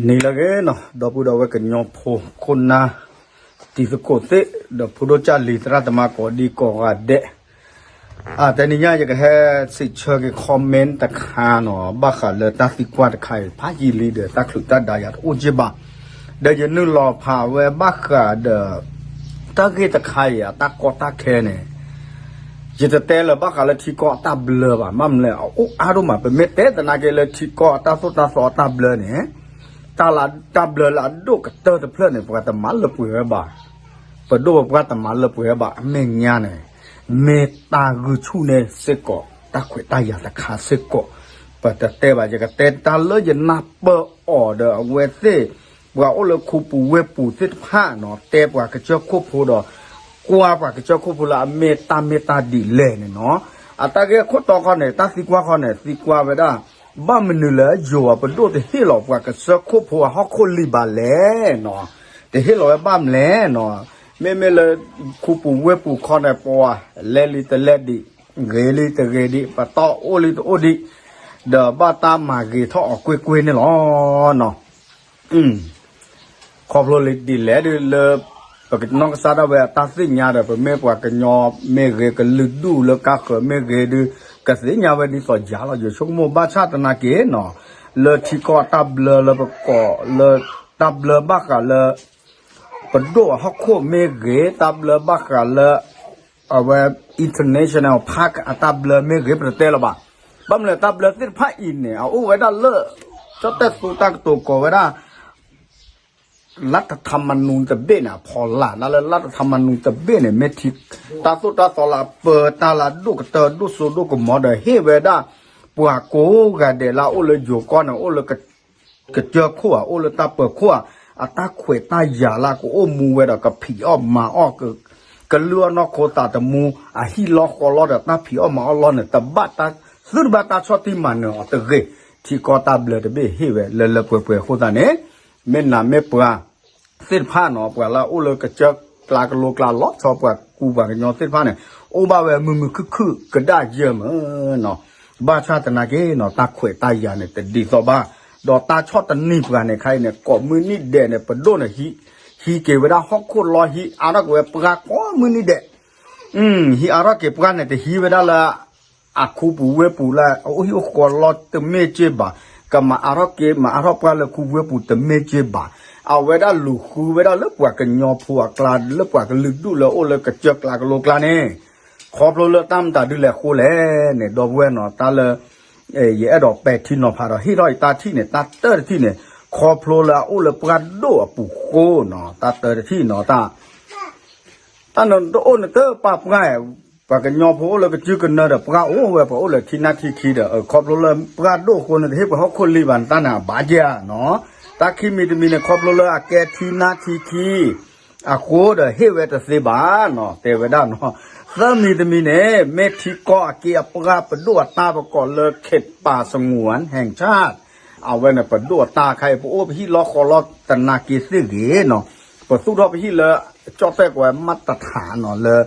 နံၤလၢအဂ့ၤနီၤ ဒီပုၢ်ဒီဝဲၢ်ကညီဖိခိၣ်နၢ် တံၤသကိးသ့ၣ် ဒီးဖိဒိၣ်ကၢ်လံၤသရၣ်သမါကိးဒံကိးဂၤဒဲး, အတနံၤညါယကဟဲစံးဆၢက့ၤ comment တခါနီၤ ဘၣ်ဃးလၢတၢ်သံကွၢ်တခါအံၤ ဖးယံာ်လံဒီးတၢ်ချုးတၢ်ဒါယၤတအိၣ်က့ဘၣ်, ဒီးယနုာ်လီၤဖးဝဲဘၣ်ဃးဒီး တၢ်ဂ့ၢ်တခါအံၤအတၢ်ကီတၢ်ခဲန့ၣ် ယတတဲလၢၤဘၣ်ဃးလၢထံကီၢ်အတၢ်ဘျၢဘၣ်, ဘၣ်မနုၤလဲၣ် အအိၣ်အါဒိၣ်မး, ပမ့ၢ်တဲသနာ်က့လၢထံကီၢ်အတၢ်သိၣ်တၢ်သီအတၢ်ဘျၢန့ၣ်, တၢ်လၢတၢ်ဘျၢလၢအဒိၣ်ကတၢၢ်တဖျၢၣ်န့ၣ် ပှၤတမၤလၢပှဲၤဝဲဘၣ်, ပဒိၣ်ပပှၢ်တမၤလၢပှဲၤဝဲဘၣ် အမဲာ်ညါန့ၣ် မ့ၢ်တၢ်ဂုာ်ဆူၣ်န့ၣ်စ့ၢ်ကီး တၢ်ခွဲးတၢ်ယာ်တခါစ့ၢ်ကီး, ပတတဲဘၣ် ယကတဲတၢ်လၢယနၢ်ပၢၢ်အီၤဒီးအဝဲသ့ၣ် ပှၤအိၣ်လၢခူပူၤဝ့ၢ်ပူၤသ့ၣ်တဖၣ်နီၤ တဲပှၤကစၢၢ်ခိၣ်ဖိဒီး ကွၢ်ပှၤကစၢၢ်ခိၣ်ဖိလၢအမ့ၢ်တၢ်မ့ၢ်တၢ်ဒ်လဲၣ်န့ၣ်နီၤ, အတၢ်ဂ့ၢ်အခိၣ်တီခီန့ၣ် တၢ်သံကွၢ်ခီန့ၣ် သံကွၢ်ဝဲဒၣ် ဘၣ်မနုၤလၢယိၤအပဒိၣ်တဟ့ၣ်လီၤ ပှၤကစၢၢ်ခိၣ်ဖိအဟီၣ်ခိၣ်လံာ်ဘၣ်လဲၣ်နီၤ, တဟ့ၣ်လီၤဝဲဘၣ်မလဲၣ်နီၤ, မ့မ့ၢ်လၢ ခူပူၤဝ့ၢ်ပူၤခီန့ၣ် ပှၤလဲၤလံတလဲၤဒံး, ဂ့ၤလံတဂ့ၤဒံး, ပတီၢ်အိၣ်လံတအိၣ်ဒံး, ဒီးဘၣ်တၢ်မၤဂ့ၤထီၣ်အီၤကွ့ၢ်ကွ့ၢ်န့ၣ်လီၤနီၤ. ခီဖျိလံဒ်လဲၣ်ဒ်လၢ ပကနီၢ်ကစၢ်ဒၣ်ဝဲအတၢ်သ့ၣ်ညါဒီး ပမ့ၢ်ပှၤကညီမ့ၢ်ဂ့ၤ ကလုာ်ဒူၣ်လၢကါဃၢၤမ့ၢ်ဂ့ၤဒုး ကသ့ၣ်ညါဝဲဒ်သိးယၤလီၤ. ယဆိကမိၣ်ဘၣ်ဆၣ်သနာ်က့နီၤ လၢထံကီၢ်အတၢ်ဘျၢလၢပကိးလၢ တၢ်ဘျၢဘၣ်ဃးလၢ ပဒိၣ်အဟီၣ်ခိၣ်မ့ၢ်ဂ့ၤ, တၢ်ဘျၢဘၣ်ဃးလၢ အဝဲ international park အတၢ်ဘျၢမ့ၢ်ဂ့ၤ ပတတဲလၢၤဘၣ်. ဘၣ်မနုၤလဲၣ် တၢ်ဘျၢသ့ၣ်တဖၣ်အံၤန့ၣ် အအိၣ်ဝဲဒၣ်လၢ ကၠီၣ်တဲၣ်သူတၢ်ကတိၤကိးဝဲဒၣ် လၢတထးမနူတဘ့ၣ်န့ၣ် အဖီလာ် လၢလၢတထးမနူတဘ့ၣ်န့ၣ် မ့ၢ်ထံ တၢ်သိၣ်တၢ်သီလၢအပၢတၢ်လၢအဒိၣ်ကတၢၢ်ဒိၣ်စိဒိၣ်ကမီၤဒီး ဟ့ၣ်ဝဲဒၣ် ပှၤကိးဂၤဒဲးလၢအအိၣ်လၢယိၤကီၢ်န့ၣ် အိၣ်လၢ ကစၢၢ်ခိၣ်ဧါ အိၣ်လၢတၢ်ပၢၤခိၣ်ဧါ အတၢ်ခွဲးတၢ်ယာ်လၢကအိၣ်မူဝဲဒီးကဖံးအီၣ်မၤအီၣ် ကလုၢ်အီၣ်နီၢ်ခိသးတမူ အဟံၣ်လီၢ်ဃီလီၢ်ဒီးတၢ်ဖံးအီၣ်မၤအီၣ်လီၢ်န့ၣ် တဘၣ်တၢ် သုတဘၣ်တၢ်ဆီၣ်တံၢ်မၤနၢၤအီၤတဂ့ၤ. ထံကီၢ်တၢ်ဘျၢတဘ့ၣ်ဟ့ၣ်ဝဲလၢလၢပှဲၤပှဲၤအဃိသတးန့ၣ် မ့ၢ်နၤမ့ၢ်ပှၤ သ့ၣ်တဖၣ်နီၤ ပှၤလၢအအိၣ်လၢကစၢၢ်ကျါကလိကျါ လီၤဆီပှၤကူပှၤကညီသ့ၣ်တဖၣ်န့ၣ် အိၣ်ဘၣ်ဝဲမုာ်မုာ်ခုၣ်ခုၣ်ကဒါယၢမၢ်နီၤ. ဘၣ်ဆၣ်သနာ်က့နီၤ တၢ်ခွဲးတၢ်ယာ်န့ၣ် တဒ်သိးဘၣ်, ဒီးတၢ်ဆီၣ်တံၢ်ပှၤန့ၣ်ခါအံၤန့ၣ် ကိးမုၢ်နံၣ်ဒဲးန့ၣ် ပဒိၣ်န့ၣ် ဟံးက့ၤဝဲဒၣ်ဟီၣ်ခိၣ်လီၢ် ဟံးအါထီၣ်က့ၤဝဲပှၢ်ကိးမုၢ်နံၣ်ဒဲး ဟံးအါထီၣ်က့ၤပှၢ်န့ၣ် တဟံးဝဲဒၣ်လၢ အခူပူၤဝ့ၢ်ပူၤလၢအအိၣ်ဟံၣ်အိၣ်ဃီလီၢ်တမ့ၢ်က့ဘၣ်, ကမၤအါထီၣ်က့ၤ မၤအါထီၣ်ပှၢ်လၢခူပူၤဝ့ၢ်ပူၤတမ့ၢ်က့ဘၣ်, အဝဲဒၣ်လူၤဃုဝဲဒၣ်လၢပှၤကညီဖိအကျါ လၢပှၤကလုာ်ဒူၣ်လၢအအိၣ်လၢကစၢၢ်ကျါကလိကျါန့ၣ် ခီဖျိလၢတၢ်မတၤဒုလဲၣ်အဃိလဲၣ်န့ၣ် ဒီပုၢ်ဝဲၢ်နီၤ တၢ်လၢ ယအဲၣ်ဒိးပဲာ်ထံနီၤဖးဒီး ဟ့ၣ်ထီၣ်အံၤတၢ်ထံၣ်န့ၣ် တၢ်တၢတထံၣ်န့ၣ် ခီဖျိလၢအအိၣ်လၢပှၢ်ဒိၣ်အပူၤဃိနီၤ တၢ်တၢတထံၣ်နီၤ တၢ် တၢ်နတအိၣ်နတပာ်ပှၢ်, ပှၤကညီဖိအိၣ်လၢကစုကနၢဒီးပှၢ်အိၣ်ဝဲ ပှၤအိၣ်လၢထံနါထံခံဒီး ခီဖျိလၢပှၢ်ဒိၣ်အဃိန့ၣ် တဟ့ၣ်ပှၤဟီၣ်ခိၣ်လံာ်ဘၣ်န့ၣ် တၢ်န့ၣ်အဘၣ်က့ဧါနီၤ. တၢ်ခံမံၤတမံၤန့ၣ် ခီဖျိလၢအကဲထံနါထံခံ အဃိဒီးဟ့ၣ်ဝဲတသ့ဘၣ်နီၤ တဲဝဲဒၣ်နီၤ. သၢမံၤတမံၤန့ၣ် မ့ၢ်ထံကီၢ်အက့အပှၢ်ပဒိၣ်အတၢ်ပကိးလၢ ခ့ပာ်စငူးဝၣ် ဟဲၣ်ဆၣ် အဝဲန့ၣ်ပဒိၣ်အတၢ်ခါအံၤ ပအိၣ်ပဟံၣ်လီၢ်ဃီလီၢ်သနာ်က့သ့ၣ်ဂ့ၤနီၤ, ပသူၣ်ထီၣ်ပဟံၣ်လၢ ကၠီၣ်တဲၣ်ကွဲးမးတထၣ်နီၤ လၢ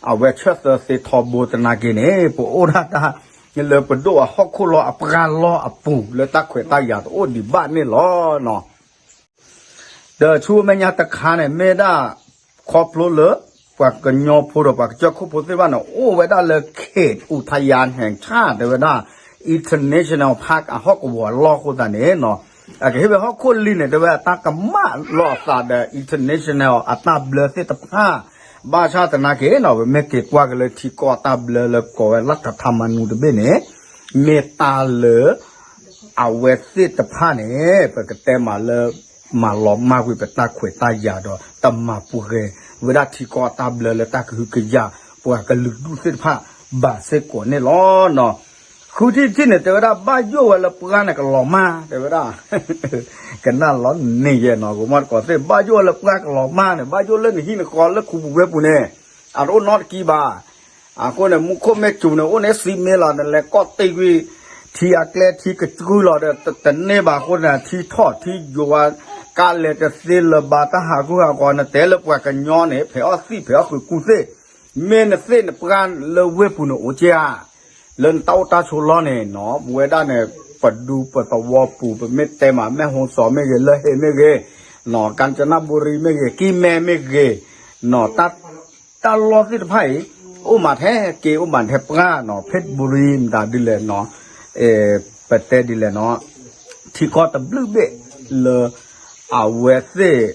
အဝဲဆၢသၢသ့ထီဘိသနာ်က့န့ၣ် ပအိၣ်ဒၣ်တၢ် လၢပဒိၣ်အဟီၣ်ခိၣ်လီၢ်အပှၢ်လီၢ်အပူၤ လၢတၢ်ခွဲးတၢ်ယာ်တအိၣ်ဒံးဘၣ်န့ၣ်လီၤနီၤ. ဒီးဆူမဲာ်ညါတခါန့ၣ် မ့ၢ်ဒၣ် ခီဖျိလၢ ပှၤကညီဖိဒီးပှၤကစၢၢ်ခိၣ်ဖိသ့ၣ်တဖၣ်န့ၣ် အိၣ်ဝဲဒၣ်လၢ ခ့ၣ်အူထါယါ ဟဲၣ်ဆၣ် တဲဝဲဒၣ် international park အဟီၣ်ကဝီၤအလီၢ်အဃိသတးန့ၣ်နီၤ အကဟ့ၣ်ဝဲဟီၣ်ခိၣ်လံာ်န့ၣ် တဲဝဲအတၢ်ကမၣ်လီၤအသးဒီး international အတၢ်ဘျၢသ့ၣ်တဖၣ် ဘၣ်ဆၣ်သနာ်က့နီၤ ပမ့ၢ်က့ၤကွၢ်က့ၤလၢထံကီၢ်အတၢ်ဘျၢလၢကိးဝဲလၢတထးမနူတဘ့ၣ်န့ၣ် မ့ၢ်တၢ်လၢ အဝဲသ့ၣ်တဖၣ်န့ၣ် ပကတဲမးလၢ မၤလီၤမၢ်ကွံာ်ပတၢ်ခွဲးတၢ်ယာ်ဒီး တမၤပှဲၤဝဲဒၣ်ထံကီၢ်အတၢ်ဘျၢလၢတၢ်ကဟုကယာ် ပှၤကလုာ်ဒူၣ်သ့ၣ်တဖၣ်ဘၣ်စ့ၢ်ကီးန့ၣ်လီၤနီၤ. ဃုထံၣ်တထံၣ်န့ၣ် တဲဝဲဒၣ် ဘၣ်ယိၣ်ဝဲလၢပှၢ်န့ၣ်ကလီၤမၢ် တဲဝဲဒၣ် ကနၣ်လီၤန့ၢ်ယဲနီၤ ကမီၢ်တကိးသ့ၣ် ဘၣ်ယိၣ်ဝဲလၢပှၢ်ကလီၤမၢ်န့ၣ် ဘၣ်ယိၣ်လၢနဟံၣ်နဃီလၢခူပူၤဝ့ၢ်ပူၤန့ၣ် အတအိၣ်နီတကံဘၣ် အဃိန့ၣ် မူခိၣ်မ့ၢ်စူၤန့ၣ် အိၣ်န့ၣ်စံးမ့ၢ်လီၤ နလဲၤကီၢ်တ့ၢ်ကွံာ် ထံအကျဲထံကစုလီၤဒီး တန့ၢ်ဘၣ်အဃိန့ၣ် ထံထီၣ်ထံယိၤဝါ ကလဲၤတသ့လၢၤဘၣ် တၢ်ဟးဂူာ်ဟးဂီၤ နတဲလၢပှၤကညီန့ၣ် ဖဲးအီၣ်သံၣ်ဖဲးအီၣ်ဃုာ်ကူသ့ၣ် မ့ၢ်နသ့ၣ်နပှၢ်လၢဝ့ၢ်ပူၤန့ၣ်အိၣ်က့ဧါ လၢနတၢ်အိၣ်တၢ်ဆိးလီၢ်န့ၣ်နီၤ ပဝဲဒၣ်န့ၣ် ပဒူပသဝီပူၤ ပမ့ၢ်တဲမး แม่ฮ่องสอน မ့ၢ်ဂ့ၤ, เลยเหตุ မ့ၢ်ဂ့ၤ, နီၢ် กาญจนบุรี မ့ၢ်ဂ့ၤ, กีแมว မ့ၢ်ဂ့ၤ, နီၢ် တၢ်လီၢ်သ့ၣ်တဖၣ်အံၤ အိၣ်မးထဲက့ၤ အိၣ်မးထဲပှၢ်နီၢ် เพชรบุรี မတၤဒ်လဲၣ်နီၢ်, ပတဲဒ်လဲၣ်နီၢ်, ထံကီၢ်တဘျုးဘ့ၣ်လၢ အဝဲသ့ၣ်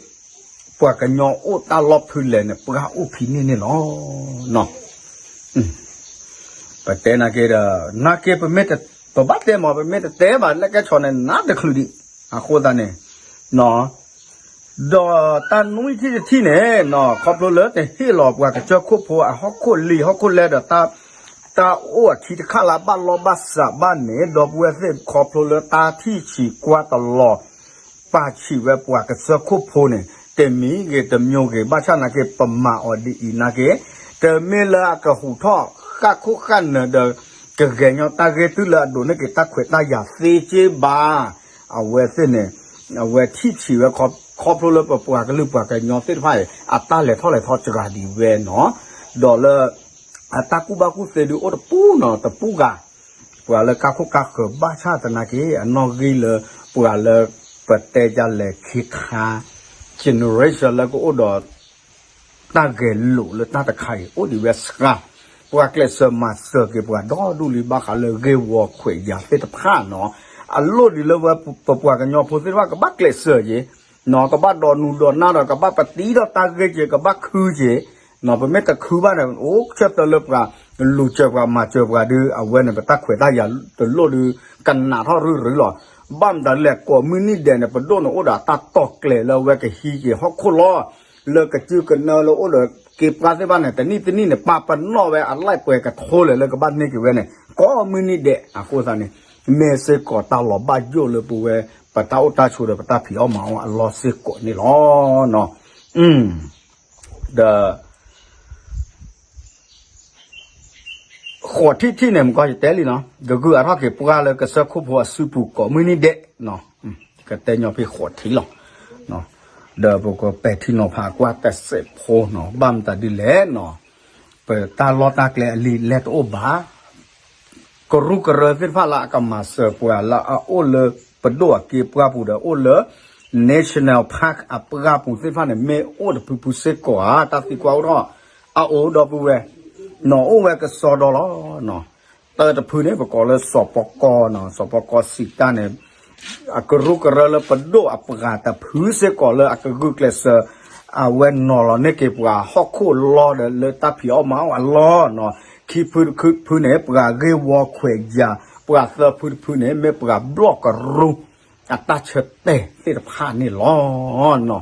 ပှၤကညီအိၣ်တၢ်လီၢ်ဖုလဲၣ်န့ၣ် ပှၢ်အိၣ်ဖံးန့ၢ်န့ၣ်လီၤ. ပတဲနာ်က့ဒီး နာ်က့ ပမ့ၢ်တ ပဘၣ်တဲမး ပမ့ၢ်တတဲဘၣ် လၢကဲဆီၣ်န့ၣ် နါတချုးဒံး အဃိသတးန့ၣ် ဒီးတၢ်နွံထံၣ်တထံၣ်န့ၣ်နီၢ် ခီဖျိလၢတဟ့ၣ်လီၤပှၤကစၢၢ်ခိၣ်ဖိအဟီၣ်ခိၣ်လံၤဟီၣ်ခိၣ်လဲဒီး တၢ်အိၣ်အခံတခါလၢအဘၣ်လီၢ်ဘၣ်စးဘၣ်န့ၣ် ဒီပုၢ်ဝဲၢ်သ့ၣ် ခီဖျိလၢတၢ်ထံၣ်ဆံးကွၢ်တလီၤ ပာ်ဆံးဝဲပှၤကစၢၢ်ခိၣ်ဖိန့ၣ် တမံၤဂ့ၤတမံၤဂ့ၤ ဘၣ်ဆၣ်နာ်က့ ပမၤအီၤဒ်အံၤနာ်က့ တမ့ၢ်လၢအကဟူးထီၣ်ဃၣ်ခိၣ်ဃၣ်နၢၤဒီး ကဂဲၤညီတၢ်ဂ့ၢ်တုၤလၢအဒိးန့ၢ်က့ၤတၢ်ခွဲးတၢ်ယာ်သ့က့ဘၣ်. အဝဲသ့ၣ်န့ၣ် အဝဲထံၣ်ဆံးဝဲ ခီဖျိလၢပပှၤကလုာ်ပှၤကညီသ့ၣ်တဖၣ်အံၤ အတၢ်လဲၤထီၣ်လဲၤထီစှၤဒံးဝဲနီၢ်, ဒီးလၢ အတၢ်ကူၣ်ဘၣ်ကူၣ်သ့ဒုးအိၣ်တပူၤနီၢ် တပူၤဂၤ, ပှၤလၢကါခိၣ်ကါဃၢၤဘၣ်ဆၣ်သနာ်က့ အနီၣ်ဂံၢ်လၢ ပှၤလၢ ပတဲဒ်လဲၣ် ခ့ခါ generation လၢကအိၣ်ဒီး တၢ်ဂဲၤလိာ်လၢတၢ်တခါအံၤ အိၣ်ဒံးဝဲစှၤ, ပှၤကျဲးစၢးမၤစၢၤက့ၤပှၤဒီဒူၣ်လံဘၣ်ဃးလၢဂ့ၢ်ဝီခွဲးယာ်သ့ၣ်တဖၣ်နီၢ်, အလိၣ်ဒံးလၢဝဲပပှၤကညီဖိသ့ၣ်တဖၣ် ကဘၣ်ကျဲးစၢးက့ၤ နီၢ် ကဘၣ်ဒိးနူဒိးနါဒီး ကဘၣ်ပတံထီၣ်တၢ်ဂ့ၢ်က့ၤ ကဘၣ်ခုက့ၤ, နီၢ် ပမ့ၢ်တခုဘၣ်န့ၣ် အိၣ်ဆၢသၢလၢပှၤ လူၤစၢၤပှၤမၤစၢၤပှၤဒုး အဝဲန့ၣ် ပတၢ်ခွဲးတၢ်ယာ်တလိၣ်ဒုး ကနးထီၣ်ရုၢ်ရုၢ်လီၤ. ဘၣ်မတၤလဲၣ် ကိးမုၢ်နံၤဒဲးန့ၣ် ပဒိၣ်န့ၣ်အိၣ်ဒီးတၢ်တီၢ်ကျဲၤလၢအဝဲကဟံးက့ၤဟီၣ်ခိၣ်လီၤ လၢကစုကနၢလၢအိၣ်ဒီးက့ၤပှၢ်သ့ၣ်တဖၣ်န့ၣ် တနံၣ်တနံၣ်န့ၣ် ပာ်ပနီၣ်ဝဲအလၢပှဲၤကထိလဲၣ်လၢကဘၣ်န့ၢ်က့ၤဝဲန့ၣ် ကိးမုၢ်နံၤဒဲး အဃိသတးန့ၣ် မ့ၢ်စ့ၢ်ကီးတၢ်လီၤဘၣ်ယိၣ်လၢပဝဲ ပတၢ်အိၣ်တၢ်ဆိးဒီးပတၢ်ဖံးအီၣ်မၤအီၣ်အလီၢ်စ့ၢ်ကီးန့ၣ်လီၤ. ဒီး ဃိးထံၣ်တထံၣ်န့ၣ် မ့ၢ်ကီယတဲလံနီၤ ကဂုာ်အါထီၣ်က့ၤပှၢ်လၢကစၢၢ်ခိၣ်ဖိအစုပူၤကိးမုၢ်နံၤဒဲး, ကတဲညီဖဲဃိးထံၣ်လီၤ. ဒီးပကပဲာ်ထံနီၤဖးကွၢ်တစဲးဖိနီၤ ဘၣ်မတၤဒ်လဲၣ်နီၤ ပတၢ်လီၢ်တၢ်ကျဲအလံာ်လဲၢ်တအိၣ်ဘၣ် ကရူၢ်ကရၢသ့ၣ်တဖၣ်လၢအကမၤစၢၤပှၤလၢအအိၣ်လၢပဒိၣ်အက့ပှၢ်ပူၤဒီး အိၣ်လၢ National Park အပှၢ်ပူၤသ့ၣ်တဖၣ်န့ၣ် မ့ၢ်အိၣ်တဖုဖုစ့ၢ်ကီးဧါ တၢ်သံကွၢ်အိၣ်ထီၣ် အအိၣ်ဒီပုၢ်ဝဲၢ် နီၢ်အိၣ်ဝဲကစီဒီလီၤ. တၢတဖုန့ၣ် ပကိးလၢစီၤပီကီနီၤ စီၤပီကီစံးတၢ်န့ၣ် အကရူၢ်ကရၢလၢပဒိၣ်အပှၤတဖုစ့ၢ်ကီးလၢအကဂုာ်ကျဲးစၢး အဝဲနီၤလီၤန့ၢ်က့ၤပှၤဟီၣ်ခိၣ်လီၤဒီးလၢတၢ်ဖံးအီၣ်မၤအီၣ်အလီၢ်နီၤ ခံဖုတဖုန့ၣ် ပှၤဂ့ၢ်ဝီခွဲးယာ် ပှၤသၢဖုတဖုန့ၣ် မ့ၢ်ပှၤဘျီၣ်ကရူၢ် အတၢ်ဆၢတဲာ်သ့ၣ်တဖၣ်န့ၣ်လီၤ.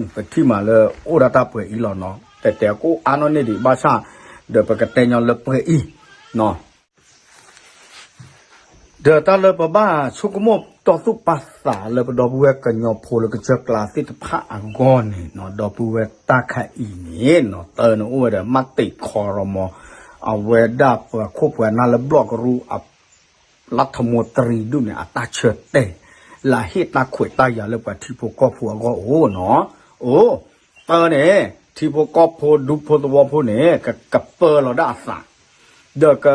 ပထံၣ်မးလၢအိၣ်ဒၣ်တၢ်ပှဲၤအံၤလီၤနီၤ တဲတဲအကအိၣ်အါနီၣ်န့ၢ်ဒံးဘၣ်ဆၣ် ဒီးပကတဲညီလၢပှဲၤအံၤနီၤ ဒီးတၢ်လၢပဘၣ်ဆိကမိၣ်တီသူၣ်ပာ်သးလၢပဒီပုၢ်ဝဲၢ်ကညီဖိလၢကစၢၢ်ကျါသ့ၣ်တဖၣ်အဂီၢ်န့ၣ်နီၤ ဒီပုၢ်ဝဲၢ်တၢ်ခါအံၤန့ၣ်နီၤ တၢ်န့ၣ်အိၣ်ဝဲဒီး မးတံာ်ခီရမီၤ အဝဲဒၣ်ပှၤခိၣ်ပှၤနၢ်လၢဘျီၣ်ကရူၢ်အ လၢထမူတရံးဒူၣ်န့ၣ် အတၢ်ဆၢတဲာ် လၢအဟ့ၣ်တၢ်ခွဲးတၢ်ယာ်လၢပှၤထံဖိကီၢ်ဖိအဂီၢ်အိၣ်နီၤ အိၣ် တၢ်န့ၣ် ထံဖိကီၢ်ဖိဒူဖိသဝီဖိန့ၣ် ကကပၢလီၤဒၣ်အသး ဒီးက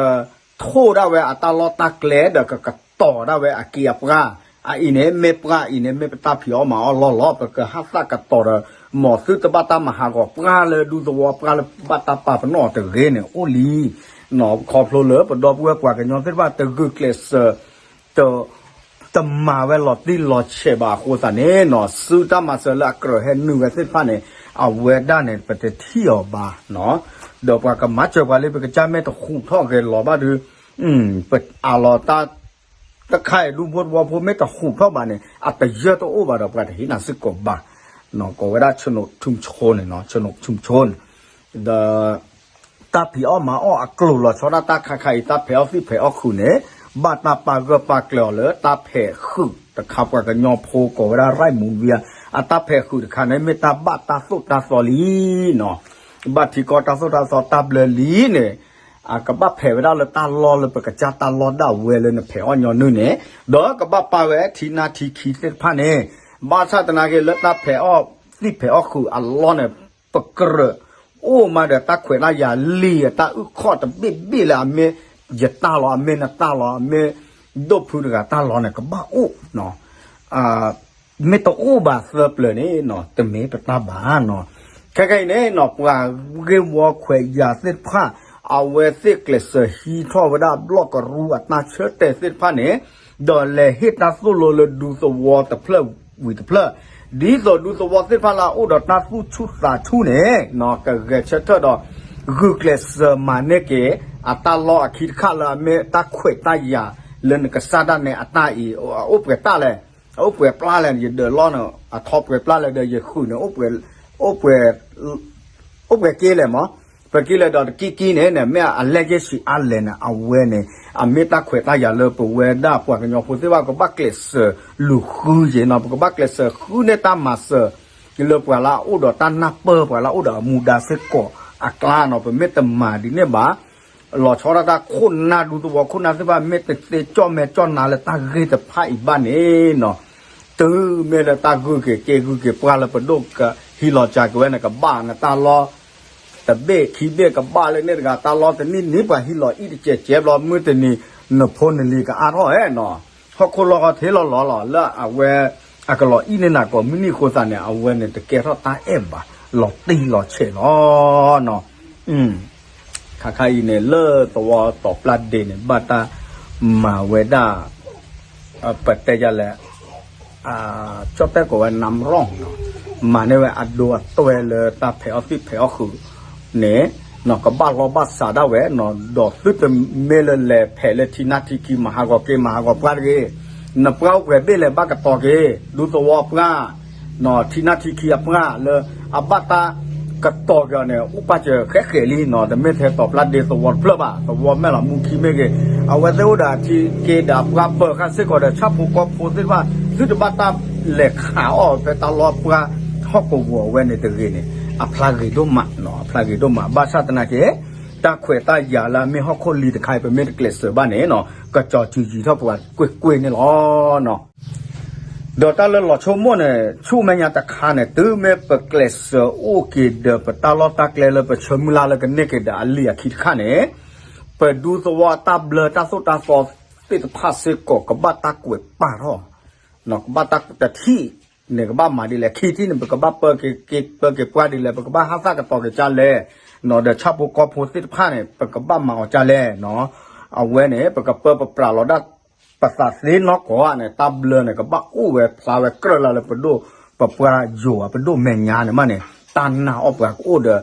ထိၣ်ဒၣ်ဝဲအတၢ်လီၢ်တၢ်ကျဲ ဒီးကကတီၤဒၣ်ဝဲအက့အပှၢ် အအံၤန့ၣ် မ့ၢ်ပှၢ်အံၤန့ၣ် မ့ၢ်ပတၢ်ဖံးအီၣ်မၤအီၣ်လီၢ်လီၤ ပကဟးသၣ်ကတီၤဒီး မ်သုတဘၣ်တၢ်မၤဟးဂီၤပှၢ်လၢဒူသဝီပှၢ်လၢဘၣ်တၢ်ပာ်ပနီၣ်တဂ့ၤန့ၣ် အိၣ်လံ နီၤ ခီဖျိလၢပဒီပုၢ်ဝဲၢ်ပှၤကညီသ့ၣ်တဖၣ်တဂုာ်ကျဲးစၢး တ တမၤဝဲလီၤတံၢ်လီၤဆဲးဘၣ်အဃိသတးန့ၣ်နီၤ စုတၢ်မၤစၢၤလၢအကြၢးဟဲနုာ်ဝဲသ့ၣ်တဖၣ်န့ၣ် အဝဲဒၣ်န့ၣ် ပတထံၣ်အီၤဘၣ်နီၤ ဒီးပှၤကမၤစၢၤပှၤလၢပကစၢ်မ့ၢ်တဟူးထီၣ်ဂဲၤလီၤဘၣ်ဒီး ပအးလီၤတၢ် တခါအံၤဒူဖိသဝီဖိမ့ၢ်တဟူးထီၣ်ဘၣ်န့ၣ် အတယၢၢ်တအိၣ်ဘၣ်ဒီးပှၤတဟ့ၣ်နၤစ့ၢ်ကီးဘၣ် ကိးဝဲဒၣ် ชนกชุมชน န့ၣ်နီၤ ชนกชุมชน ဒီး တၢ်ဖံးအီၣ်မၤအီၣ်အကျိၤလီၤဆီဒၣ်တၢ်ခါခါအံၤ တၢ်ဖံးအီၣ်သံၣ်ဖံးအီၣ်ခုးန့ၣ် ဘၣ်တၢ်ပာ်ဂၢၢ်ပာ်ကျၢၤအီၤလၢတၢ်ဖဲးဃုာ်တခါ ပှၤကညီဖိကိးဝဲဒၣ် ရၢၣ်မူဝံၤ အတၢ်ဖဲးဃုာ်တခါန့ၣ် မ့ၢ်တၢ်ဘၣ်တၢ်သိၣ်တၢ်သီလံနီၤ ဘၣ်ထံကီၢ်တၢ်သိၣ်တၢ်သီတၢ်ဘျၢလံန့ၣ် အကဘၣ်ဖဲးဝဲဒၣ်လၢတၢ်လီၢ်လၢပကစၢ်တၢ်လီၢ်ဒၣ်ဝဲလၢနဖဲးအီၣ်ညီနုၢ်န့ၣ် ဒီးကဘၣ်ပာ်ဝဲထံနါထံခံသ့ၣ်တဖၣ်န့ၣ် ဘၣ်ဆၣ်သနာ်က့လၢတၢ်ဖဲးအီၣ်သံၣ်ဖဲးအီၣ်ခုးအလီၢ်န့ၣ် ပကြၢးအိၣ်မးဒီးတၢ်ခွဲးတၢ်ယာ်လံာ်အတၢ်အုၣ်ခီၣ်တဘ့ၣ်ဘ့ၣ်လၢအမ့ၢ်ယတၢ်လီၤ အမ့ၢ်နတၢ်လီၤ အမ့ၢ် ဒိၣ်ဖုတဂၤတၢ်လီၢ်န့ၣ် ကဘၣ်အိၣ်နီၤ, မ့ၢ်တအိၣ်ဘၣ်သၢပျၢၤန့ၣ်နီၤ တမ့ၢ်ပတၢ်ဘၣ်နီၤ. ခဲကနံၣ်အံၤန့ၣ်နီၤ ပှၤဂ့ၢ်ဝီခွဲးယာ်သ့ၣ်တဖၣ် အဝဲသ့ၣ်ကျဲးစၢးဟံးထီၣ်ဝဲဒၣ်ဘျီၣ်ကရူအတၢ်ဆၢတဲာ်သ့ၣ်တဖၣ်န့ၣ် ဒီးလဲၤဟ့ၣ်တၢ်သိၣ်လိလၢဒူသဝီတဖျၢၣ်ဝံၤတဖျၢၣ်, ဒ်သိးဒူသဝီသ့ၣ်တဖၣ်လၢအအိၣ်ဒီးတၢ်သူၣ်ဆူၣ်သးဆူၣ်န့ၣ်နီၤ ကဂဲၤဆၢထၢၣ်ဒီး ဂုာ်ကျဲးစၢးမၤန့ၢ်က့ၤ အတၢ်လီၢ်အခံတခါလၢအမ့ၢ်တၢ်ခွဲးတၢ်ယာ်လၢနကစၢ်ဒၣ်နဲအတၢ်အံၤ အအိၣ်ပှဲၤတၢ်လဲၣ်, အအိၣ်ပှဲၤပျၢ်လဲၣ်, ယဒၢးလီၢ်န့ၣ် အထီပှဲၤပျၢ်လဲၣ်ဒီးယဃုာ်န့ၣ် အိၣ်ပှဲၤက့လဲၣ်မး, ပက့လဲၣ်ဒီးတကံကံန့ၣ် မ့ၢ်အလဲၢ်က့ၢ်ဆံးအါလဲၣ်န့ၣ် အဝဲန့ၣ် အမ့ၢ်တၢ်ခွဲးတၢ်ယာ်လၢပဝဲဒၣ်ပှၤကညီဖိသ့ၣ်တဖၣ် ကဘၣ်ကျဲးစၢးလူၤဃုက့ၤနီၤ, ပကဘၣ်ကျဲးစၢးဃုန့ၢ်တၢ်မၤစၢၤ လၢပှၤလၢအအိၣ်ဒီးတၢ်နၢ်ပၢၢ် ပှၤလၢအအိၣ်ဒီးအမူဒါစ့ၢ်ကီးအကျါနီၤ, ပမ့ၢ်တမၤဒ်န့ၣ်ဘၣ် လီၤဆီဒၣ်တၢ်ခိၣ်နၢ်ဒူသဝီခိၣ်နၢ်သ့ၣ်တဖၣ် မ့ၢ်တသ့ကၠီၣ်မဲာ်ကၠီၣ်နါလၢတၢ်ဂ့ၢ်တဖၣ်အံၤဘၣ်န့ၣ်နီၤ, တုၤမ့ၢ်လၢတၢ်ဂုာ်က့ၤက့ၤဂုာ်က့ၤပှၢ်လၢပဒိၣ်ကဟံးလီၤစှၤက့ၤဝဲန့ၣ် ကဘၣ်နတၢ်လီၢ် တဘ့ၣ်ခံဘ့ၣ်ကဘၣ်လၢန့ၣ်တဂၤ တၢ်လီၢ်တနံၣ်နံၣ်ပှၤဟံးလီၤအံၣ်တစဲးစဲးဘျီ မုၢ်တနံၤ နဖိနလံၤကအါထီၣ်ဧါနီၤ, ဟီၣ်ခိၣ်လီၢ်ဃီထံလီၤလီၤလီၤ လၢအဝဲအကလီၤအံၣ်န့ၢ်နၤကိးမုၢ်နံၤအဃိသတးန့ၣ် အဝဲန့ၣ်တကဲထီၣ်တၢ်အဲၣ်ဘၣ် လီၤတံၢ်လီၤဆဲးလီၤနီၤ ခါခါအံၤန့ၣ် လၢသဝီတီၤပျၢ်ဒ့န့ၣ် ဘၣ်တၢ်မၤဝဲဒၣ် ပတဲယလဲၣ် ကၠီၣ်တဲၣ်ကိးဝဲ နမ်းရောင်နီၤ, မၤန့ၢ်ဝဲအဒိအတွဲလၢတၢ်ဖဲးအီၣ်သံၣ်ဖဲးအီၣ်ဃုာ်န့ၣ် ကဘၣ်လီၢ်ဘၣ်စးဒၣ်ဝဲနီၤ, ဒီးသုတမ့ၢ်လၢလဲၤဖဲးလၢထံနၢ်ထံခံ မၤဟးဂီၤက့ၤ မၤဟးဂီၤပှၢ်တဂ့ၤ, နပှၢ်အိၣ်ပှဲၤဘ့ၣ်လဲၣ် ဘၣ်ကတီၤက့ၤ ဒူသဝီပှၢ် ထံနၢ်ထံခံအပှၢ်လၢ အဘၣ်တၢ်ကတီၤက့ၤအီၤန့ၣ် အိၣ်ပာ်စၢၤဃဲးဃဲးလံနီၤ, တမ့ၢ်ထဲတီၤပျၢ်ဒ့သဝီတဖျၢၣ်ဘၣ်, သဝီမဲာ်လီၤမူခံမ့ၢ်ဂ့ၤ, အဝဲသ့ၣ်အိၣ်ဒီးအထံက့ဒီးအပှၢ်ပၢၤဃာ်စ့ၢ်ကီးဒီး ဆၣ်ဖိကီၢ်ဖိသ့ၣ်တဖၣ် သုတဘၣ်တၢ်လဲၤခးအီၣ်ဖဲတၢ်လီၢ်ပှၢ်ဟီၣ်ကဝီၤအဝဲန့ၣ်တဂ့ၤန့ၣ် အဖျါဂ့ၤဒိၣ်မးနီၤ, အဖျါဂ့ၤဒိၣ်မး, ဘၣ်ဆၣ်သနာ်က့ တၢ်ခွဲးတၢ်ယာ်လၢအမ့ၢ်ဟီၣ်ခိၣ်လံၤတခါအံၤ ပမ့ၢ်တကျဲးစၢးဘၣ်န့ၣ်နီၤ ကစီၤစုၤယံၤထီၣ်ပှၤကွ့ၢ်ကွ့ၢ်န့ၣ်လီၤ. ဒီးတၢ်လၢလီၤဆိကမိၣ်န့ၣ် ဆူမဲာ်ညါတခါန့ၣ် တုၤမ့ၢ်ပကျဲးစၢးအိၣ်က့ၤဒီးပတၢ်လီၢ်တၢ်ကျဲလၢပဆၢမုၢ်လၢ်လၢကန့ၢ်က့ၤဒီးအလံာ်အခံတခါန့ၣ် ပဒူသဝီအတၢ်ဘျၢတၢ်သိၣ်တၢ်သီသ့ၣ်တဖၣ်စ့ၢ်ကီး ကဘၣ်တၢ်ကွဲးပာ်ထီၣ် ကဘၣ်တၢ်တထံၣ်န့ၣ် ကဘၣ်မၤဒ်လဲၣ်, ခံထံၣ်န့ၣ် ပကဘၣ်ပၢက့ၤက့ၤပၢက့ၤပှၢ်ဒ်လဲၣ်, ပကဘၣ်ဟးသၣ်ကတီၤက့ၤကၢလဲၣ်, ဒီးဆၣ်ဖိကီၢ်ဖိသ့ၣ်တဖၣ်န့ၣ် ပကဘၣ်မၤအီၤကၢလဲၣ်နီၤ, အဝဲန့ၣ် ပကပၢပပြးလီၤဒၣ် ပသးသ့နီၢ်ကီၢ်န့ၣ် တၢ်ဘျၢန့ၣ် ကဘၣ်အိၣ်ဝဲဖျါဝဲကြၢးလၢ်လၢပဒိၣ် ပပှၢ်ယိာ်အပဒိၣ်မဲာ်ညါန့ၣ်မးန့ၣ် တၢ်နာ်အီၣ်ပှၤကအိၣ်ဒီး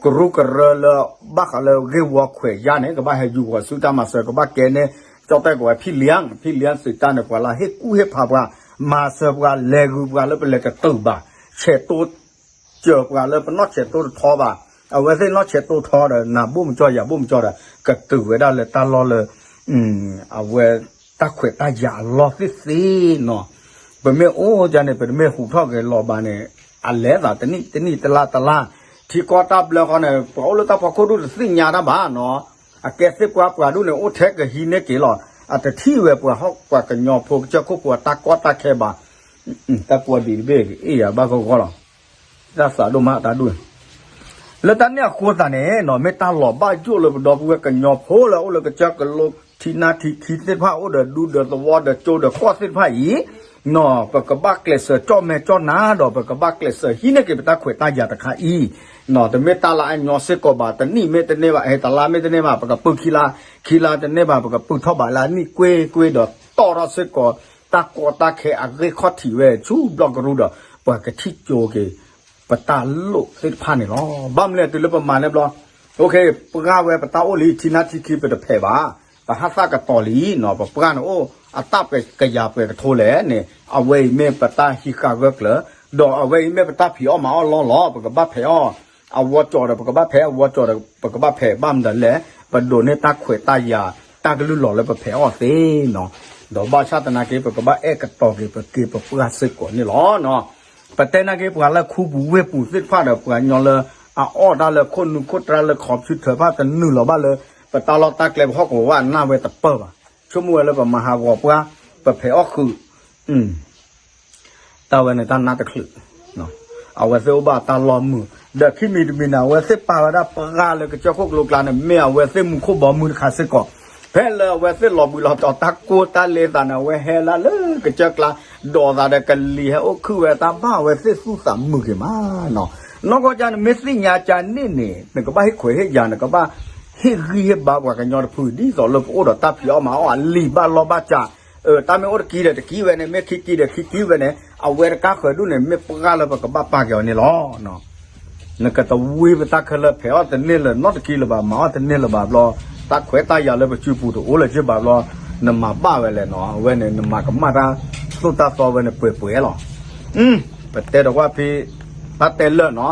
ကရူၢ်ကရၢလၢ ဘၣ်ဃးလၢဂ့ၢ်ဝီခွဲးယာ်န့ၣ် ကဘၣ်ဟဲယူၤဃီၤဆူတၢ်မၤစၢၤ ကဘၣ်ကဲန့ၢ် ကၠီၣ်တဲၣ်ကိးဝဲ ဖံလံ ဖံလံသုးတၢ်န့ၣ် ပှၤလၢဟ့ၣ်ကူၣ်ဟ့ၣ်ဖးပှၤ မၤစၢၤပှၤ လဲၤဂုာ်ပှၤလၢပလဲၤတတုာ်ဘၣ် ဆဲးတိ စၢၤပှၤလၢပနီၢ်ဆဲးတိတထီဘၣ်, အဝဲသ့ၣ်နီၢ်ဆဲးတိထီဒီး နၤဘိၣ်မကၠီၢ်ယၤဘိၣ်မကၠီၢ်ဒီး ကတုၤဝဲဒၣ်လၢတၢ်လီၢ်လၢ အဝဲတၢ်ခွဲးတၢ်ယာ်အလီၢ်သ့ၣ်သ့ၣ်နီၤ, ပမ့ၢ်အိၣ်ဒ်န့ၣ် ပတမ့ၢ်ဟူးထီၣ်က့ၤလီၤဘၣ်န့ၣ် အလဲၤသးတနံၣ်တနံၣ်တလါတလါ, ထံကီၢ်တၢ်ဘျၢဃီန့ၣ် ပှၤအိၣ်လၢတၢ်ဖီခိၣ်ဒူၣ်တသ့ၣ်ညါတၢ်ဘၣ်နီၤ, အကဲသ့ၣ်ပှၤပှၤဒူၣ်န့ၣ် အိၣ်ထဲကဟံးန့ၢ်က့ၤလီၤ, အတထံၣ်ဝဲပှၤဟီၣ်ပှၤကညီဖိကစၢၢ်ခိၣ်ဖိအတၢ်ကီတၢ်ခဲဘၣ်, တၢ်ကိးဒံးတဘ့ၣ် အ့ၣ်ယၤဘၣ်ဂီၢ်ဂီၢ်လီၤ. တၢ်သးဒိၣ်မးတၢ်ဒူၣ်န့ၣ် လၢတၢ်န့ၣ်အဃိသတးန့ၣ်နီၤ မ့ၢ်တၢ်လီၤဘၣ်ယိၣ်လၢပဒီပုၢ်ဝဲၢ်ကညီဖိလၢအိၣ်လၢကစၢၢ်ကလိထံနၢ်ထံခံသ့ၣ်တဖၣ် အိၣ်ဒီးဒူဒီးသဝီဒီးကၠိဒီးကီၢ်သ့ၣ်တဖၣ်အံၤနီၤ ပကဘၣ်ကျဲးစၢးကၠီၣ်မဲာ်ကၠီၣ်နါဒီး ပကဘၣ်ကျဲးစၢးဟံးန့ၢ်က့ၤပတၢ်ခွဲးတၢ်ယာ်တခါအံၤနီၤ တမ့ၢ်တၢ်လၢအညီစ့ၢ်ကီးဘၣ် တနံၣ်မ့ၢ်တန့ၢ်ဘၣ် ဟဲတလါမ့ၢ်တန့ၢ်ဘၣ် ပကပုၢ်ခံလါ ခံလါတန့ၢ်ဘၣ် ပကပုၢ်ထီၣ်ဘၣ်လၢအနံၣ်ကွ့ၢ်ကွ့ၢ်ဒီးတီၢ်ထီၣ်စ့ၢ်ကီး တၢ်ကီတၢ်ခဲအဂ့ၢ်ခီၣ်ထံးဝဲဆူဘျီၣ်ကရူၢ်ဒီး ပှၤကထံၣ်ကၠိက့ၤ ပတၢ်လိၣ်သ့ၣ်တဖၣ်န့ၣ်လီၤ. ဘၣ်မနုၤလဲၣ်တုၤလၢပမၤန့ၣ်ဘျီ ပှၢ်ဝဲပတၢ်အိၣ်လံ ထံနၢ်ထံခံပတဖဲးဘၣ် ပဟးသၣ်ကတီၤလံနီၤ ပပှၢ်န့ၣ်အိၣ်အတၢ်ပှဲၤကယၤပှဲၤကထိလဲၣ်န့ၣ် အဝဲအံၤမ့ၢ်ပတၢ်ဟံးဃာ်ဂၢၢ်ကျၢၤ ဒီးအဝဲအံၤမ့ၢ်ပတၢ်ဖံးအီၣ်မၤအီၣ်လီၢ်လီၤ ပကဘၣ်ဖဲးအီၣ် အဝီကၠီၤဒီးပကဘၣ်ဖဲး အဝီကၠီၤဒီးပကဘၣ်ဖဲး ဘၣ်မနုၤလဲၣ် ပဒိးန့ၢ်တၢ်ခွဲးတၢ်ယာ် တၢ်ကလုၢ်လီၤလၢပဖဲးအီၣ်သ့နီၤ ဒီးဘၣ်ဆၣ်သနာ်က့ ပကဘၣ်အဲၣ်ကတီၤက့ၤပက့ပပှၢ်စ့ၢ်ကီးန့ၣ်လီၤ. ပတဲနာ်က့ ပှၤလၢခူပူၤဝ့ၢ်ပူၤသ့ၣ်တဖၣ်ဒီး ပှၤကညီလၢအအီၣ်တၢ်လၢခိၣ်နူာ်ခိၣ်တြါလၢ computer တဖၣ်တနုာ်လီၤဘၣ်လၢ ပတၢ်လီၢ်တၢ်ကျဲပဟီၣ်ကဝီၤဘၣ် အနၢ်ဝဲတပၢၢ်ဘၣ် ဆိကမိၣ်ဝဲလၢပမၤဟးဂီၤပှၢ် ပဖဲးအီၣ်ဃုာ် တၢ်ဝဲန့ၣ်တၢ်နါတချုး အဝဲသ့ၣ်အိၣ်ဘၣ်တၢ်လီၢ်မုာ် ဒီးခံမံၤတမံၤန့ၣ် အဝဲသ့ၣ်ပာ်ဝဲဒၣ်ပှၢ်လၢကစၢၢ်ခိၣ်ကလိကျါန့ၣ် မ့ၢ်အဝဲသ့ၣ်မူခိၣ်ဘီမုၢ်တခါစ့ၢ်ကီး ဖဲလၢအဝဲသ့ၣ်လီၤဘှံးလီၤတီၤတၢ်ကိၢ်တၢ်လ့သးန့ၣ် အဝဲဟဲလၢလၢကစၢၢ်ကျါ ဒီးသးဒီးကလံၤဟဲအိၣ်ခုၣ်ဝဲတၢ်ဘၣ်ဝဲသ့ၣ်သူၣ်သးမုာ်က့ၤမးနီၤ. နီၢ်ကီၢ်ကၢ်န့ၣ် မ့ၢ်သ့ၣ်ညါကၢ်န့ၣ်န့ၣ် နကဘၣ်ဟ့ၣ်ခွဲးဟ့ၣ်ယာ် နကဘၣ်ဟ့ၣ်ဂံၢ်ဟ့ၣ်ဘါပှၤကညီတဖု ဒ်သိးလၢကအိၣ်ဒီးတၢ်ဖံးအီၣ်မၤအီၣ်အလံာ်ဘၣ်လီၢ်ဘၣ်စး တၢ်မ့ၢ်အိၣ်တကံဒီးတကံဝဲန့ၣ် မ့ၢ်ခံကံဒီးခံကံဝဲန့ၣ် အဝဲတကါဃၢၤဒူၣ်န့ၣ် မ့ၢ်ပှၢ်လၢပကဘၣ်ပာ်က့ၤအီၤန့ၣ်လီၤ. နကတဝံပတၢ်ခဲလၢာ် ဖဲးအီၣ်တန့ၢ်လၢၤနီတကံလၢၤဘၣ် မၤအီၣ်တန့ၢ်လၢၤဘၣ်ဘျီ တၢ်ခွဲးတၢ်ယာ်လၢပစုပူၤတအိၣ်လၢၤက့ဘၣ်ဘျီ နမၤဘၣ်ဝဲလဲၣ်နီၤ. အဝဲန့ၣ် နမၤကမၣ်တၢ်သိၣ်တၢ်သီဝဲန့ၣ်ပှဲၤပှဲၤလီၤ. ပတဲဒီးကွၢ်ဖဲ တၢ်တဲလၢာ်နီၤ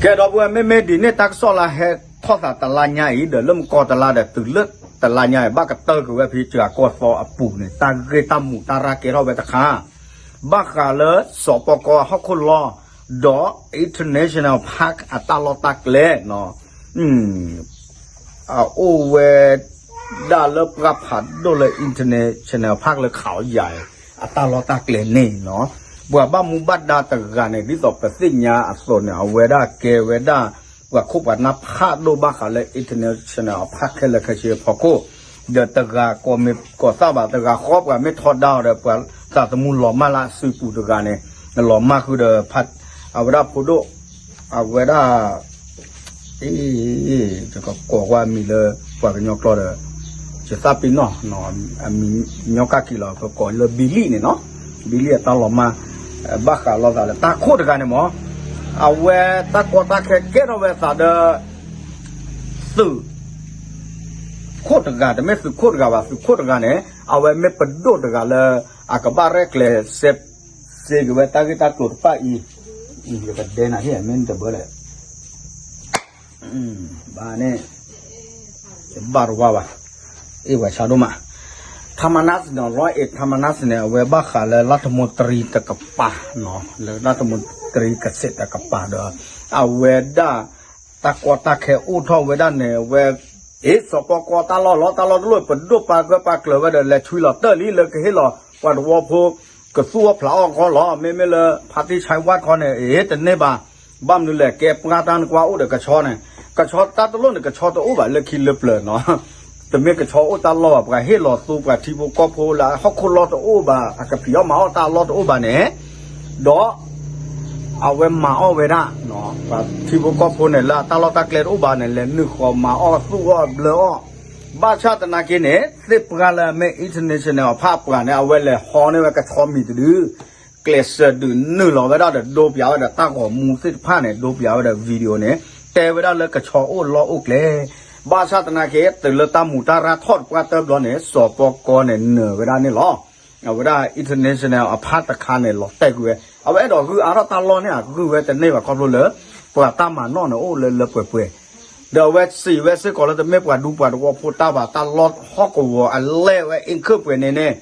ကဲဒီပုၢ်ဝဲၢ် မ့မ့ၢ်ဒ်န့ၣ် တၢ်ကစီၣ်လၢဟဲထီၣ်သးတလါညါအံၤ ဒီးလၢမုၢ်ကီၢ်တလါဒီးတုၤလၢတလါညါအံၤ ဘၣ်ကတၢၢ်က့ၤဝဲဖဲစှၤကီၢ်သီအပူၤန့ၣ် တၢ်ဂ့ၢ်တၢ်မူးတၢ်ရၢ်ကဲထီၣ်ဝဲတခါ ဘၣ်ဃးလၢစီၤပီကီအဟီၣ်ခိၣ်လီၢ် ဒီး International Park အတၢ်လီၢ်တၢ်ကျဲနီၤ အအိၣ်ဝဲဒၣ်လၢပှၢ်ဖးဒိၣ်လၢ International Park လၢခးအီယၤ အတၢ်လီၢ်တၢ်ကျဲန့ၣ်နီၤ ပှၤဘၣ်မူဘၣ်ဒါတဂၤန့ၣ် ဒ်သိးပသ့ၣ်ညါအသိးန့ၣ် အဝဲဒၣ်ကဲဝဲဒၣ် ပှၤခိၣ်ပှၤနၢ်ဖးဒိၣ်ဘၣ်ဃးလၢ International Park ခဲလၢာ်ခဲဆ့အဖီခိၣ် ဒီးတဂၤကိးမံၤကိးသၣ်ဘၣ် တဂၤဃီပှၤမ့ၢ်ထီဒါအီၤဒီး ပှၤသးသမူလီၤမၢ်လၢအစုပူၤတဂၤန့ၣ် လီၤမၢ်ဃုာ်ဒီး အဝဲဒၣ်ဖိဒိၣ် အဝဲဒၣ် အ့ ယကကိးကွၢ်မံၤလၢ ပှၤကညီကျိာ်ဒီး ယသးပ့ၤနီၣ် အမံၤညီကၣ်က့ၤလီၤ ပကိးလၢ Billy န့ၣ်နီၤ Billy အတၢ်လီၤမၢ် ဘၣ်ဃးလိာ်သးလၢတၢ်ခိၣ်တဂၤန့ၣ်မ့ၢ် အဝဲတၢ်ကီတၢ်ခဲကဲထီၣ်ဝဲသးဒီး သုးခိၣ်တဂၤ တမ့ၢ်သုးခိၣ်တဂၤဘၣ် သုးခိၣ်တဂၤန့ၣ် အဝဲမ့ၢ်ပဒိၣ်တဂၤလၢ အကဘၣ်ရဲၣ်ကျဲၤစဲး စ့က့ၤဝဲတၢ်ဂ့ၢ်တၢ်ကျိၤတဖၣ်အံၤ ယကဒဲနၤဟ့ၣ်မ့ၢ်တဘၣ်လဲၣ် ဘၣ်န့ၣ် ယဘၣ်တဝါဘၣ် အ့ၣ်ဝဲဆါဒိၣ်မး ထါမနါစ့ၣ်နီၤ လီအ့ၣ်ထါမနါစ့ၣ်န့ၣ် အဝဲဘၣ်ဃးလၢလၢ်တမူတရံတကပၤနီၤ လၢလၢ်တမူတရံကစ့ၣ်တကပၤဒီး အဝဲဒၣ် တၢ်ကီတၢ်ခဲအိၣ်ထီၣ်ဝဲဒၣ်န့ၣ် အဝဲ အ့ၣ် စီၤပီကီတၢ်လီၢ်လီၤ တၢ်လီၢ်တလီၢ် ပဒိၣ်ပာ်ဂၢၢ်ပာ်ကျၢၤဝဲဒီး လဲၤဆွံလီၤတၢၢ်လံလၢကဟ့ၣ်လီၤ ပှၤသဝီဖိ ကသူၣ်အီၣ်ဖျးအီၣ်ခီလီၤ မ့မ့ၢ်လၢ ဖါတံၢ်ဆါဝၣ်ခီန့ၣ် အ့ၣ် တန့ၢ်ဘၣ် ဘၣ်မနုၤလဲၣ် ကဲပှၢ်တၢ်နကွၢ်အိၣ်ဒီးကဆီန့ၣ် ကဆီတၢ်တလီၢ်န့ၣ် ကဆီတအိၣ်ဘၣ်လၢခံလၢပျၢၤနီၤ တမ့ၢ်ကဆီအိၣ်တၢ်လီၢ်ဘၣ် ပှၤဟ့ၣ်လီၤသူ ပှၤထံဖိကီၢ်ဖိလၢဟီၣ်ခိၣ်လီၢ်တအိၣ်ဘၣ် အကဖံးအီၣ်မၤအီၣ်တၢ်လီၢ်တအိၣ်ဘၣ်န့ၣ် ဒီး အဝဲမၤအီၣ်ဝဲဒၣ် ပှၤထံဖိကီၢ်ဖိန့ၣ် လၢအတၢ်လီၢ်တၢ်ကျဲတအိၣ်ဘၣ်န့ၣ် လဲၤနုာ်ဃီၤမၤအီၣ်သူၣ်အီၣ်ဘျၢအီၣ် ဘၣ်ဆၣ်သနာ်က့န့ၣ် သ့ၣ်ပှၢ်လၢအမ့ၢ် international အဖၣ်ပှၤန့ၣ် အဝဲလဲၤဟီန့ၢ်ဝဲကဆီမံၤတဒု ကျဲးစၢးဒုးနုာ်လီၤဝဲဒၣ်ဒီး ဒိပၠးဝဲဒီးတၢ်ဂီၤမူသ့ၣ်တဖၣ်န့ၣ် ဒိပၠးဝဲဒီး video န့ၣ် တဲဝဲဒၣ်လၢကဆီအိၣ်လီၢ်အိၣ်ကျဲ ဘၣ်ဆၣ်သနာ်က့ တုၤလၢတၢ်မူးတၢ်ရၢ်ထီၣ်တပှၢ်တၢၢ်ဘျီန့ၣ် စီၤပီကီန့ၣ် နၢၤဝဲဒၣ်န့ၣ်လီၤ. အဝဲဒၣ် international အဖၣ်တခါန့ၣ် လီၤတဲာ်ကွံာ်ဝဲ အဝဲအဲၣ်ဒိးဂုၢ်အါထီၣ်တၢ်လီၢ်န့ၣ် အဂုၢ်ဝဲတန့ၢ်ဘၣ်ခီဖျိလၢ ပှၤတၢ်မၤနီၣ်န့ၣ်အိၣ်လၢလၢပှဲၤပှဲၤ ဒီးအဝဲစံးဝဲစ့ၢ်ကီးလၢတမ့ၢ်ပှၤဒူပှၤသဝီဖိတၢ်ဘၣ် တၢ်လီၢ်ဟီၣ်ကဝီၤအလဲၢ်ဝဲ အ့ၣ်ခၢၣ်ပှဲၤန့ၣ်န့ၣ်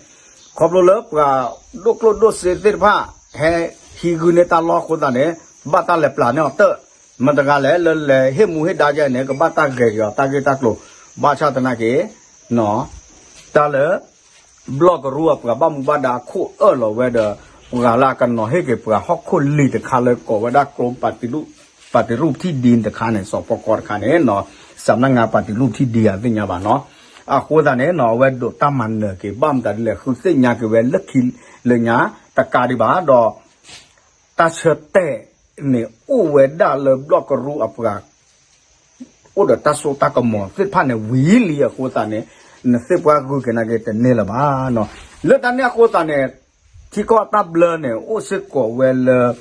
ခီဖျိလၢပှၤဒိၣ်ကျိၣ်ဒိၣ်စ့သ့ၣ်တဖၣ် ဟဲဟံးဂုၢ်န့ၢ်တၢ်လီၢ်အဃိသတးန့ၣ် ဘၣ်တၢ်လဲၤပျၢ်န့ၢ်အီၤတၢၢ် မတၤတဂၤလဲၣ် လၢလဲၤဟ့ၣ်မူဟ့ၣ်ဒါယဲန့ၣ် ကဘၣ်တၢ်ဂဲၤက့ၤအီၤတၢ်ဂ့ၢ်တၢ်ကျိၤ ဘၣ်ဆၣ်သနာ်က့ တၢ်လၢ ဘျီၣ်ကရူၢ်အပှၤဘၣ်မူဘၣ်ဒါအခိၣ်အၢၣ်လီၤဝဲဒီး ပှၤလၢအကနီၤဟ့ၣ်က့ၤပှၤဟီၣ်ခိၣ်လံၤတခါလၢကိးဝဲဒၣ်ကျိ ပၣ်တံရူၣ်ထံၣ်ဒံတခါန့ၣ် စီၤပီကီတခါန့ၣ် စးနၢ်ငါပၣ်တံရူၣ်ထံၣ်ဒံအသ့ၣ်ညါဘၣ်နီၤ အဃိသတးန့ၣ်နီၤ အဝဲဒိးတၢ်မၤနၢၤက့ၤ ဘၣ်မတၤဒ်လဲၣ် ဃုသ့ၣ်ညါက့ၤဝဲလၢခံလၢညါ တကးဒံးဘၣ်ဒီး တၢ်ဆၢတဲာ်န့ၣ်အိၣ်ဝဲဒၣ်လၢဘျီၣ်ကရူၢ်အပှၤ အိၣ်ဒီးတၢ်စိတၢ်ကမီၤသ့ၣ်တဖၣ်န့ၣ် ဝံၤလံအဃိသတးန့ၣ် နသ့ၣ်ပှၢ်ဂုာ်က့ၤနာ်က့ၤတန့ၢ်လၢၤဘၣ်နီၤ လၢတၢ်န့ၣ်အဃိသတးန့ၣ် ထံကီၢ်တၢ်ဘျၢန့ၣ် အိၣ်စ့ၢ်ကီးဝဲလၢ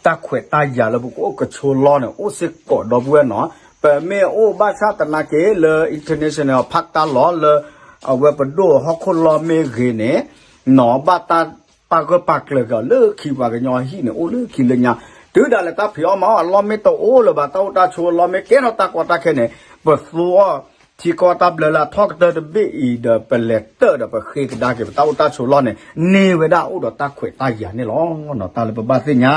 တၢ်ခွဲးတၢ်ယာ်လၢပကအိၣ်ကဆိလီၢ်န့ၣ် အိၣ်စ့ၢ်ကီးဒီပုၢ်ဝဲၢ်နီၤ ပမ့ၢ်အိၣ်ဘၣ်ဆၣ်သနာ်က့လၢ international park တၢ်လီၢ်လၢ အဝဲပဒိၣ်ဟီၣ်ခိၣ်လီၢ်မ့ၢ်ဂ့ၤန့ၣ် နီၤ ဘၣ်တၢ်ပာ်ဂၢၢ်ပာ်ကျၢၤက့ၤအီၤလၢခံပှၤကညီအဟံၣ်န့ၣ် အိၣ်လၢခံလၢညါ တုၤဒၣ်လဲာ်တၢ်ဖံးအီၣ်မၤအီၣ်အလီၢ်မ့ၢ်တအိၣ်လၢၤဘၣ် တၢ်အိၣ်တၢ်ဆိးအလီၢ်မ့ၢ်ကဲထီၣ်တၢ်ကီတၢ်ခဲန့ၣ် ပသူအီၤ ထံကီၢ်တၢ်ဘျၢလၢအထီၣ်ကတၢၢ်တဘ့ၣ်အံၤဒီး ပလဲၤတၢၢ်ဒီးပဃ့ကဒါက့ၤ ပတၢ်အိၣ်တၢ်ဆိးလီၢ်န့ၣ် န့ၢ်ဝဲဒၣ်အိၣ်ဒီးတၢ်ခွဲးတၢ်ယာ်န့ၣ်လီၤ. တၢ်လၢပဘၣ်သ့ၣ်ညါ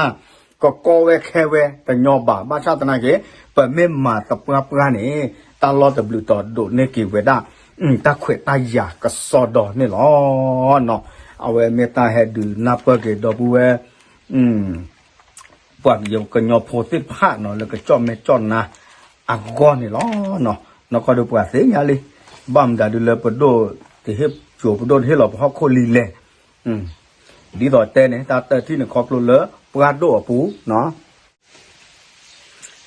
ကကီဝဲခဲဝဲတညီဘၣ် ဘၣ်ဆၣ်သနာ်က့ ပမ့ၢ်မၤသပှၢ်ပှၢ်န့ၣ် တၢ်လီၢ်တဘျုးတီၤဒိးန့ၢ်က့ၤဝဲဒၣ် တၢ်ခွဲးတၢ်ယာ်ကစီဒီန့ၣ်လီၤ. အဝဲမ့ၢ်တၢ်ဟဲဒုးနၢ်ပၢၢ်က့ၤဒီပုၢ်ဝဲၢ် ပှၤကညီဖိသ့ၣ်တဖၣ်နီၤ လၢကကၠီၣ်မဲာ်ကၠီၣ်နါအဂီၢ်န့ၣ်လီၤ. နီၢ်ကီၢ်ဒီးပှၤသ့ၣ်ညါလံ ဘၣ်မတၤဒုလၢပဒိၣ်တဟ့ၣ်ကၠိ ပဒိၣ်တဟ့ၣ်လီၤပဟီၣ်ခိၣ်လံလဲၣ်. ဒ်သိးတဲန့ၣ် တၢ်တထံၣ်န့ၣ် ခီဖျိလၢပှၢ်ဒိၣ်အပူၤ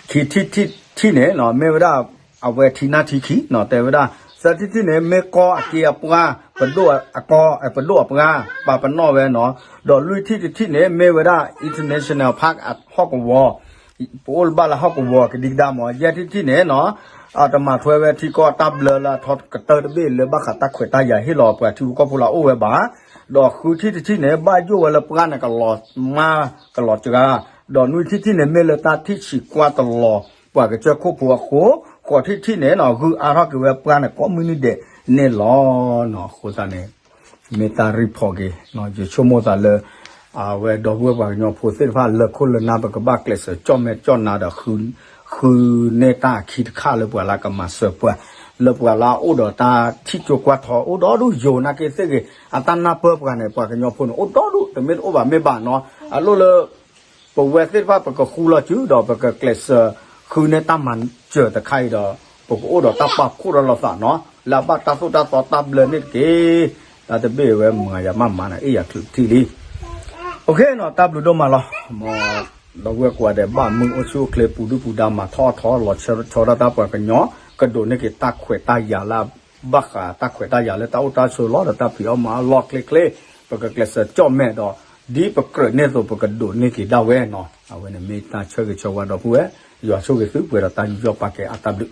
ခံထံၣ်ထံၣ်န့ၣ် မ့ၢ်ဝဲဒၣ် အဝဲထံနၢ်ထံခံ တဲဝဲဒၣ် သၢထံၣ်ထံၣ်န့ၣ် မ့ၢ်ကီၢ်အက့အပှၢ် ပဒိၣ်အကီၢ် ပဒိၣ်အပှၢ် ပာ်ပနီၣ်ဝဲနီၤ. ဒီးလွံၢ်ထံၣ်တထံၣ်န့ၣ် မ့ၢ်ဝဲဒၣ် international park ဟီၣ်ကဝီၤ ပအိၣ်လၢဘၣ်လၢဟီၣ်ကဝီၤကဒံကဒါမး. ယဲၢ်ထံၣ်တထံၣ်န့ၣ်နီၤ တမၤထွဲဝဲထံကီၢ်တၢ်ဘျၢလၢအထီကတၢၢ်တဘ့ၣ်လၢဘၣ်ဃးတၢ်ခွဲးတၢ်ယာ်ဟ့ၣ်လီၤပှၤထံဖိကီၢ်ဖိလၢအအိၣ်ဝဲဘၣ်. ဒီးဃုထံၣ်တထံၣ်န့ၣ် ဘၣ်ယိၣ်ဝဲလၢပှၢ်န့ၣ်ကလီၤမါကလီၤစှၤ. ဒီးနွံထံၣ်တထံၣ်န့ၣ် မ့ၢ်လၢတၢ်ထံၣ်ဆံးကွၢ်တလီၤပှၤကစၢၢ်ခိၣ်ဖိအဃိ, ဃိးထံၣ်တထံၣ်န့ၣ်နီၤ ဂုာ်အါထီၣ်က့ၤဝဲပှၢ်န့ၣ်ကိးမုၢ်နံၤဒဲးန့ၣ်လီၤ. အဃိသတးန့ၣ် မ့ၢ်တၢ် report က့ၤ ယဆိကမိၣ်သးလၢ အဝဲဒီပုၢ်ဝဲၢ်ပှၤကညီဖိသ့ၣ်တဖၣ်လၢခိၣ်လၢနၢ် ပကဘၣ်ကျဲးစၢးကၠီၣ်မဲာ်ကၠီၣ်နါဒီး ဃုန့ၢ်တၢ်အခံတခါလၢပှၤလၢကမၤစၢၤပှၤ, လၢပှၤလၢအအိၣ်ဒီးတၢ်ထံၣ်ကၠိကွၢ်ထီအိၣ်ဒီဒူၣ် ယိၤနာ်က့သ့ၣ်ဂ့ၤ အတၢ်နၢ်ပၢၢ်ပှၤန့ၣ် ပှၤကညီဖိန့ၣ် အိၣ်ဒီဒူၣ် တမ့ၢ်တအိၣ်ဘၣ်မ့ၢ်ဘၣ်နီၤ. အလိၣ်လၢ ပဝဲသ့ၣ်တဖၣ် ပကဃူလီၤစုဒီးပကကျဲးစၢးဃုန့ၢ်တၢ်မၤစၢၤတခါအံၤဒီး ပကအိၣ်ဒီးတၢ်ပာ်ဖှိၣ်ထီၣ်လိာ်သးနီၤ လၢအဘၣ်တၢ်သိၣ်တၢ်သီတၢ်ဘျၢန့ၣ်တက့ၢ်. တၢ်တဘ့ၣ်ဝဲမၤယၤမးမးန့ၣ် အ့ၣ်ယၤချုးထံၣ်လံ. အိၣ်ခ့နီၤ တၢ်ဘျုးဒိၣ်မးလီၤ. မ်ဒီပုၢ်ဝဲၢ်ကိးဂၤဒဲး ဘၣ်မုာ်အိၣ်ဆူၣ်အိၣ်ချ့ ပူၤဒုၣ်ပူၤဒါ မၤထီၣ်အထီ လီၤဆီဆီဒၣ်တၢ် ပှၤကညီ ကဒိးန့ၢ်က့ၤတၢ်ခွဲးတၢ်ယာ်လၢ ဘၣ်ဃးတၢ်ခွဲးတၢ်ယာ်လၢတၢ်အိၣ်တၢ်ဆိးလီၤဒီးတၢ်ဖံးအီၣ်မၤအီၣ်လီၢ်ချ့ချ့, ပကကျဲးစၢးကၠီၣ်မဲာ်ဒီး ဒ်ပကြၢးန့ၢ်အသိး ပကဒိးန့ၢ်က့ၤဒၣ်ဝဲနီၤ. အဝဲန့ၣ်မ့ၢ်တၢ်ဆၢဂ့ၤဆၢဝါဒီပုၢ်ဝဲၢ်, ယွၤဆိၣ်ဂ့ၤသုပှဲၤဒီးတၢ်ယူးယီၣ်ပာ်ကဲအတၢ်ဘျုး